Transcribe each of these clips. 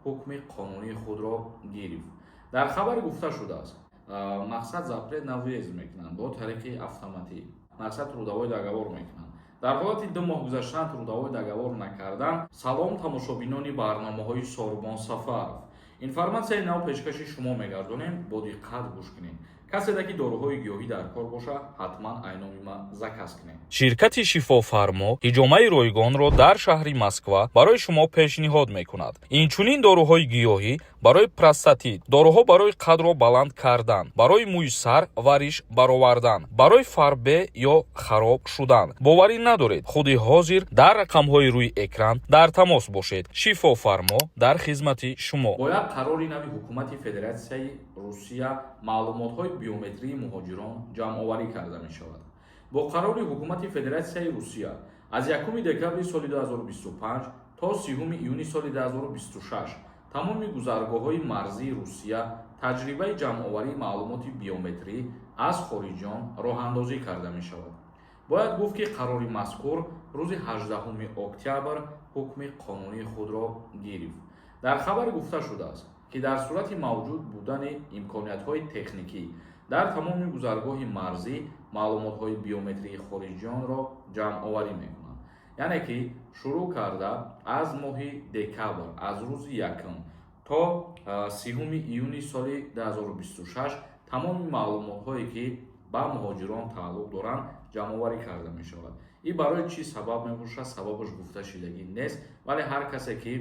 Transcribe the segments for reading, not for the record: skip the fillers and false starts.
Ҳукми қонунии худро гирифт. Дар хабар гуфта шудааст, мақсад, запрет на въезд мекунанд бо тариқи автоматӣ, мақсад, трудовой договор мекунанд. Дар ҳолати 2 моҳ гузаштан трудовой договор накардан. Салом, тамошобинони барномаҳои Сорбон Сафаров! Информатсияи нав пешкаши шумо мегардонем, бо диққат гӯш кунед. Каседа ки доруҳои гиёҳӣ дар кор боша, ҳатман айноми ма заказ кунед. Ширкати Шифофармо ҳиҷомаи ройгонро дар шаҳри Москва барои шумо пешниҳод мекунад. Инчунин доруҳои гиёҳӣ барои простатит, доруҳо барои қадро баланд кардан, барои мӯи сар ва риш баровардан, барои фарбе ё хароб шудан. Боварӣ надоред? Худи ҳозир дар рақамҳои рӯи экран дар тамос бошед. Шифофармо дар хизмати шумо. Бо як қарори нави Ҳукумати Федератсияи Русия маълумотҳои биометрии муҳоҷирон ҷамъоварӣ карда мешавад. Бо қарори Ҳукумати Федератсияи Русия аз 1 декабри соли 2025 то 30 июни соли 2026 тамоми гузаргоҳҳои марзии Русия таҷрибаи ҷамъоварии маълумоти биометрӣ аз хориҷиён роҳандозӣ карда мешавад. Бояд гуфт, ки қарори мазкур рӯзи 18 октябр ҳукми қонунии худро гирифт. Дар хабар гуфта шудааст, ки дар сурати мавҷуд будани имкониятҳои техникӣ дар тамоми гузаргоҳи марзӣ маълумотҳои биометрии хориҷиёнро ҷамъоварӣ мекунанд. Яъне ки шурӯъ карда аз моҳи декабр, аз рӯзи якум то 30 июни соли 2026 тамоми маълумотҳое, ки ба муҳоҷирон тааллуқ доранд, ҷамъоварӣ карда мешавад. Ин барои чӣ сабаб мебошад, сабабаш гуфта шидагӣ нест, вале ҳар касе ки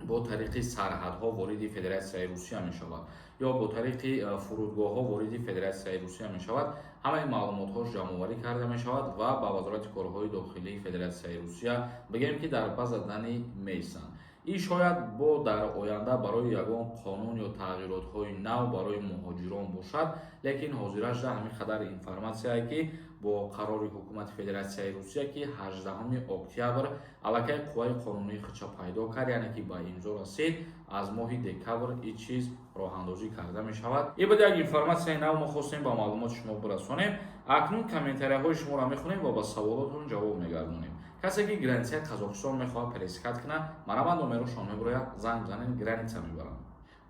бо тариқи сарҳадҳо вориди Федератсияи Русия мешавад ё бо тариқи фурудгоҳҳо вориди Федератсияи Русия мешавад, ҳамаи маълумотҳош ҷамъоварӣ карда мешавад ва ба Вазорати корҳои дохилии Федератсияи Русия, бигӯем ки, дар база данных меистанд. Ин шояд бо дар оянда барои ягон қонун ё тағйиротҳои нав барои муҳоҷирон бошад, лекин ҳозирашда ҳамин қадар информатсияе, ки бо қарори Ҳукумати Федератсияи Русия, ки 18 октябр аллакай қувваи қонунии худша пайдо кард, яъне ки ба имзо расид, аз моҳи декабр ин чиз роҳандозӣ карда мешавад. Ин буд як информатсияи нав, мо хостем ба маълумоти шумо бирасонем. Акнун комментарияҳои шуморо мехонем ва ба саволотон ҷавоб мегардонем. Касе ки границаи Қазоқистон мехоҳад пересекать кунад, марҳамат, номерошон мебирояд, занг бизанед, граница мебаранд.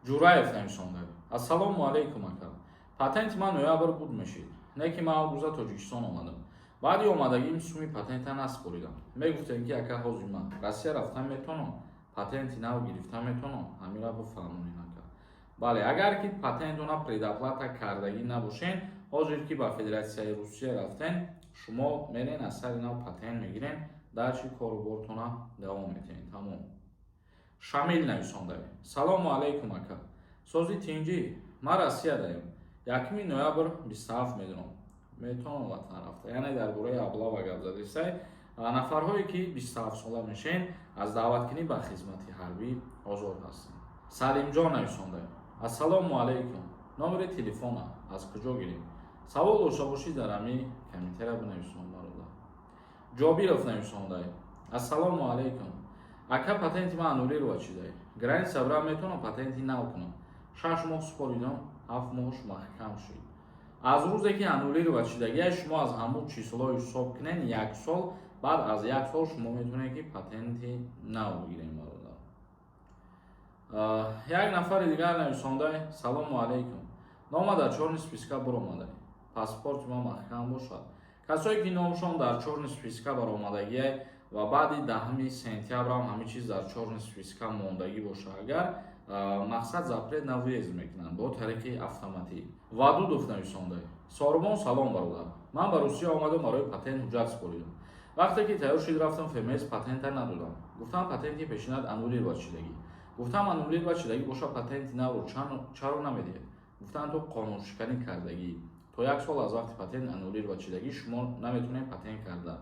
Ҷураев нависонда: «Ассалому алайкум, ака. Патенти ман ноябр буд мешид, не ки ман августа Тоҷикистон омадам. Баъди омадагим суми патента насупоридам. Мегуфтем ки, ака, ҳозир ман Россия рафтан метавонам, патенти нав гирифта метавонам? Ҳамира бифаҳмонед, ака». Бале, агар ки патентона предоплата кардагӣ набошен, ҳозир ки ба Федератсияи Русия рафтен, шумо мерен, аз сари нав патент мегирен, дальше корубортона давом метиҳен, тамом. Шамил нависонда: «Салому алайкум, ака, сози, тинҷӣ? Ман Россиядаем, 1 ноябр 27 медонам, метавонам ватан рафта?» Яъне дар бораи облава гап задисай. Нафарҳое ки 27 сола мешен, аз даъваткунӣ ба хизмати ҳарбӣ озод ҳастанд. Салимҷон нависонда: «Ассалому алайкум, номери телефона аз куҷо гирем? Савол дошта бошӣ, дар ҳами комментария бинависон, бародар». Ҷобиров нависонда: «Ассалому алайкум, ака, патенти ман аннулировать шидай, граница бирам, метавонам патенти нав кунам? 6 моҳ супоридам, 7 моҳш маҳкам шуд». Аз рӯзе ки аннулировать шидагия, шумо аз ҳамун число ҳисоб кунед, як сол. Баъд аз як сол шумо метавонед, ки патенти нав бигирем, бародар. Як нафари дигар нависонда: «Салому алайкум, нома дар чёрный списка буромада, паспорти ман маҳкам бошад?» Касое ки номшон дар чёрный списка баромадагиай ва баъди 10 сентябрам ҳамин чиз дар чёрный списка мондагӣ боша, агар мақсад, запрет на въезд мекунанд бо тариқи автоматӣ. Вадудов нависонда: «Сорбон, салом, бародар. Ман ба Русия омадам, барои патент ҳуҷҷат супоридам. Вақте ки тайёр шуд, рафтам ФМС, патента надодам. Гуфтам, патенти пешинат аннулировать шидагӣ. Гуфтам, аннулировать шидагӣ боша, патенти навро чаро намедиҳед? Гуфтанд, ту қонуншиканӣ кардагӣ, то як сол аз вақти патент аннулировать шидагӣ шумо наметавонед патент карда.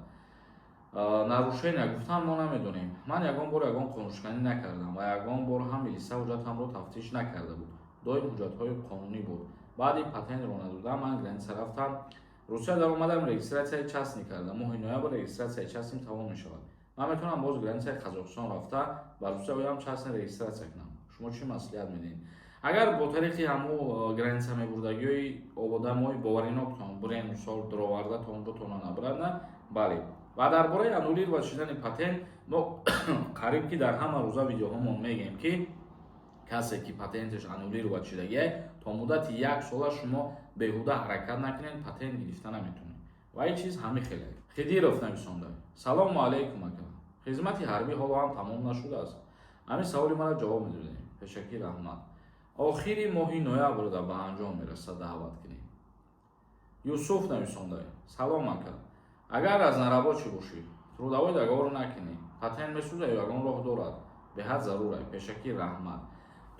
Нарушения гуфтам, мо намедонем. Ман ягон бор ягон қонуншиканӣ накардам ва ягон бор ҳам милиса ҳуҷҷатамро тафтиш накарда буд, доим ҳуҷҷатҳои қонунӣ буд. Баъди патентро надодам, ман граница рафтам, Русия даромадам, регистрацияи частный кардам. Моҳи ноябр регистрацияи частный тамом мешавад. Ман метавонам боз границаи Қазоқистон рафта, ба Русия оям, частный регистрация кунам? Шумо чӣ маслиҳат медиҳед?» Агар бо тариқи ҳаму граница мебурдагиҳои одамои бовариноктон бурен, мисол, дуроварда то бутона набурад, бале. Ва дар бораи аннулировать шудани патент мо қариб ки дар ҳама рӯза видеоҳомон мегӯем, ки Касе ки патенташ аннулировать шудагиай, то муддати як сола шумо беҳуда ҳаракат накунед, патент гирифта наметонед. Ва ин чиз ҳамин хеле. Хидиров нависонда: «Салому алайкум, ака. Хизмати ҳарбӣ ҳоло ҳам тамом нашудааст. Ҳамин саволи маро ҷавоб медодем, пешакӣ раҳмат». Охири моҳи ноябрда ба анҷом мерасад, даъват кунем. Юсуф нависонда: «Салом, ака. Агар разнорабочий бошӣ, трудовой договор накунӣ, патент месӯза ё ягон роҳ дорад? Беҳад зарура, пешакӣ раҳмат».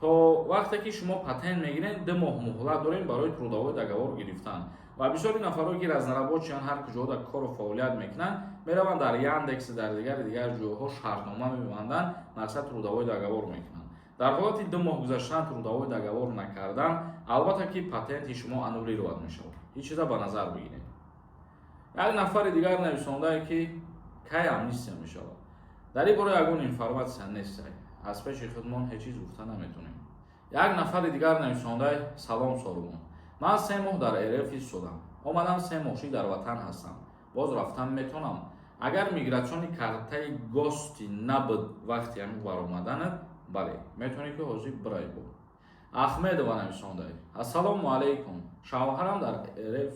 То вақте ки шумо патент мегиред, 2 моҳ муҳлат дорем барои трудовой договор гирифтан. Ва бисёри нафарое ки разнорабочий ян, ҳар куҷода кору фаъолият мекунанд, мераванд дар Яндекс, дар дигари дигар ҷойҳо шартнома мебанданд, мақсад трудовой договор мекунанд. Дар ҳолати 2 моҳ гузаштан, трудовой договор накардан, албатта ки патенти шумо аннулировать мешавад. Ҳеҷ чиза ба назар бигиред. Як нафари дигар нависондае, ки кай амнистия мешавад. Дар ин бора ягон информатсия нест, аз пеши худмон ҳеҷ чиз гуфта наметонем. Як нафари дигар нависондай: «Салом, Сорумон. Ман 3 моҳ дар РФ истодам, омадам, 3 моҳ ши дар ватан ҳастам, боз рафтан метонам? Агар миграционный картаи гости набуд вақти ҳамин баромаданат, бале, метавонӣ ки ҳозир бирай бо». Ахмедова нависондай: «Ассалому алайкум. Шавҳарам дар РФ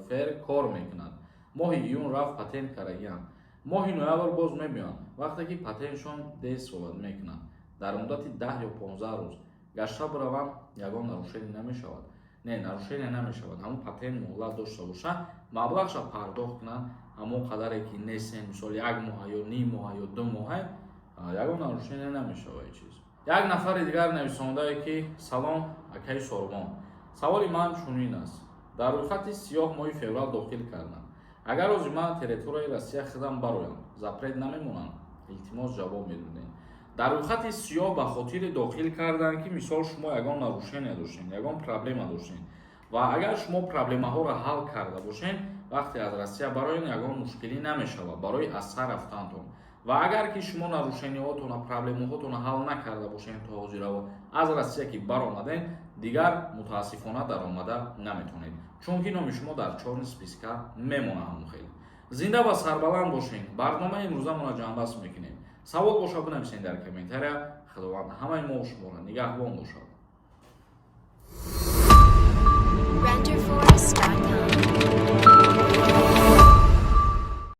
ФР кор мекунад. Моҳи июн рафт, патент карагиам. Моҳи ноябр боз мебиёнд. Вақте ки патентшон действовать мекунад, дар муддати 10 ё 15 рӯз гашта биравам, ягон нарушение намешавад?» Не, нарушение намешавад. Ҳамон патент муҳлат дошта боша, маблағша пардохт кунанд, ҳамон қадаре ки нестен, мисол, як моҳа ё ним моҳа ё 2 моҳа, ягон нарушение намешавад ин чиз. Як нафари дигар нависондае, ки: «Салом, акаи Сорбон. Саволи ман чунин аст: дар рӯйхати сиёҳ моҳи феврал дохил кардам. Агар рӯзи ман территорияи Россия хидам бароям, запрет намемонанд? Илтимос, ҷавоб медодем». Дар рӯйхати сиёҳ ба хотире дохил карданд, ки мисол шумо ягон нарушение доштем, ягон проблема доштем. Ва агар шумо проблемаҳоро ҳал карда бошед, вақте аз Россия бароен, ягон мушкилӣ намешавад барои аз сар рафтантон. Ва агар ки шумо нарушение ҳотона, проблемаҳотона ҳал накарда бошед то ҳозираво, аз Россия ки баромадем, дигар мутаассифона даромада наметавонед, чунки номи шумо дар чёрный списка мемонад. Ҳамон хел зинда ва сарбаланд бошед. Барномаи имрӯзамонро ҷамъбаст мекунем. Савол боша, бинависед дар комментария. Худованд ҳамаи мо шуморо нигаҳбон бошад. Renderforest.com.